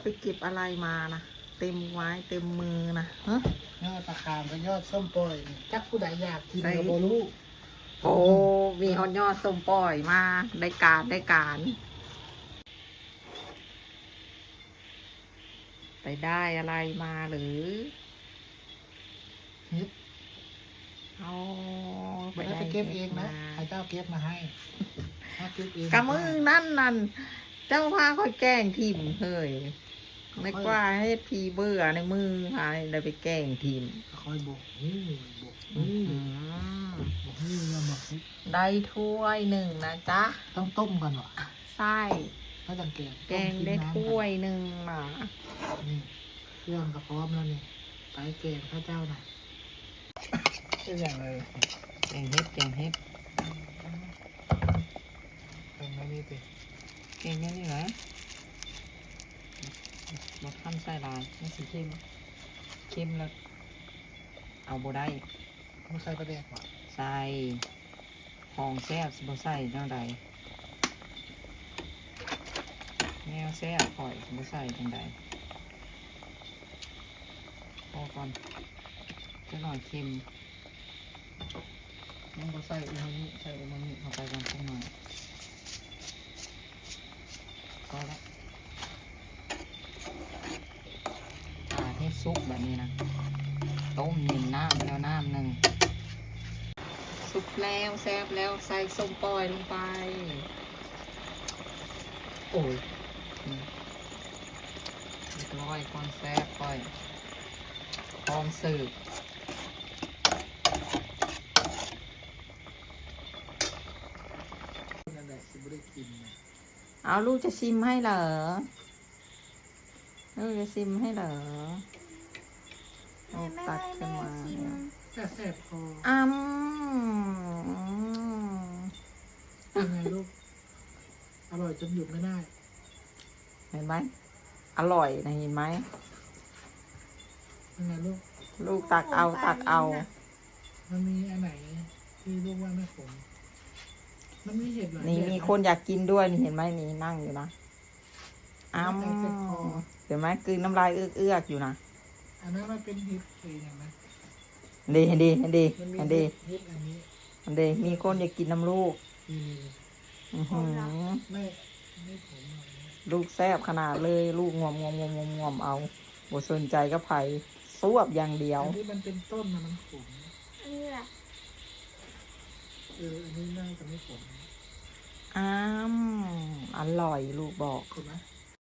ໄປເກັບອະໄລມານະ ເຕັມໄມ້ເຕັມມືນະ. ຮະ? ຍອດປາຄາມກັບຍອດສົ້ມປ່ອຍນີ້ ຈັກຜູ້ໃດຢາກກິນກໍບໍ່ຮູ້. ໂອ້ ມີຮອດຍອດສົ້ມປ່ອຍມາ ໄດ້ການ ໄດ້ການ. ໄປໄດ້ອະໄລມາເລີຍ? ເຫັດ. ເອົາ ບໍ່ໄດ້ໄປເກັບເອງນະ ເຂົາເຈົ້າເກັບມາໃຫ້. ຫາເກັບເອງ ກະມື້ນັ້ນນັ້ນ ເຈົ້າພາຂ້ອຍແກງຖິ້ມເຮີ້ຍ. ນຶກວ່າເຫັດຜີເບື່ອໃນມື ພາໄດ້ໄປແກງຖິ້ມ. ຂ້ອຍບໍ່ຮູ້ ບໍ່ຮູ້ ບໍ່ຮູ້ ໄດ້ຖ້ວຍໜຶ່ງນະຈ໊ະ. ຕ້ອງຕົ້ມກ່ອນຫວາ? ໃຊ່ ແລ້ວຈັ່ງແກງ. ແກງໄດ້ຖ້ວຍໜຶ່ງນະ. ນີ້ ເຄື່ອງກະພ້ອມແລ້ວນີ້ ໄປແກງເຂົາເຈົ້ານະ. ເຮັດຫຍັງເອີຍ? ແກງເຫັດ ແກງເຫັດ. ແກງແນວນີ້ຕິ? ແກງແນວນີ້ນະ ບໍ່ທັນໃສ່ຫຼາຍ ມັນຊິເຄັມ ເຄັມແລ້ວເອົາບໍ່ໄດ້. ບໍ່ໃສ່ປາແດກຫວາ? ໃສ່ ຂອງແຊບຊິບໍ່ໃສ່ແນວໃດ? ແນວແຊບຂ້ອຍຊິບໍ່ໃສ່ຈັ່ງໃດ? ພໍກ່ອນ ຈັກໜ້ອຍເຄັມ. ຍັງບໍ່ໃສ່ອູມາມິ ໃສ່ອູມາມິເຂົ້າໄປກ່ອນຈັກໜ້ອຍ. ພໍລະ. ອ່າ ເຮັດສຸກບາດນີ້ນະ ຕົ້ມໜິ້ມນ້ຳແລ້ວນ້ຳໜຶ່ງ. ສຸກແລ້ວ ແຊບແລ້ວ ໃສ່ສົ້ມປ່ອຍລົງໄປ. ໂອ້ຍ ນີ້ ຮຽບຮ້ອຍ ຄວາມແຊບຂ້ອຍ ພ້ອມເສີບ. ເອົາ ລູກຈະຊິມໃຫ້ເຫຼື? ລູກຈະຊິມໃຫ້ເຫຼື? ແມ່ ລູກຕັກຂຶ້ນມາ ແມ່ຊິມ. ແຊບໆ ພໍ. ອຳ ເປັນໄງລູກ? ອະຮ່ອຍຈົນຢຸດໄມ່ໄດ້ ເຫັນໄໝ? ອະຮ່ອຍນະ ເຫັນໄໝ? ເປັນໄງລູກ? ລູກຕັກເອົາ ຕັກເອົາ. ມັນມີອັນໄຫນທີ່ລູກວ່າໄມ່ຂົມ? ມັນມີເຫັດຫຼາຍ ນີ້ ແບບ ມີຄົນຢາກກິນດ້ວຍ ນີ້ ເຫັນໄໝ? ນີ້ ນັ່ງຢູ່ນະ. ອຳ ເຫັນໄໝ? ກືນນ້ຳລາຍເອືອກໆ ຢູ່ນະ. ອັນນັ້ນມັນເປັນເຫັດ ເອີ ຫຍັງນະ? ເດ ເດ ເດ ມັນມີ ເດ ເຫັດອັນນີ້ ເດ ມີຄົນຢາກກິນນຳລູກ. ນີ້ ນີ້ ນີ້ ອືຫື ແມ່ ແມ່ຜົມເອົາ ລູກແຊບຂະໜາດເລີຍ ລູກງວມໆໆໆ ເອົາ ບໍ່ສົນໃຈກັບໃຜ ສວບຢ່າງດຽວ. ອັນທີ່ມັນເປັນຕົ້ນນະ ມັນຂົມ. ອັນນີ້ລະ? ເອີ ອັນນີ້ໜ້າຈະໄມ່ຂົມ. ອຳ ອະຮ່ອຍ ລູກບອກ. ຂົມໄໝ?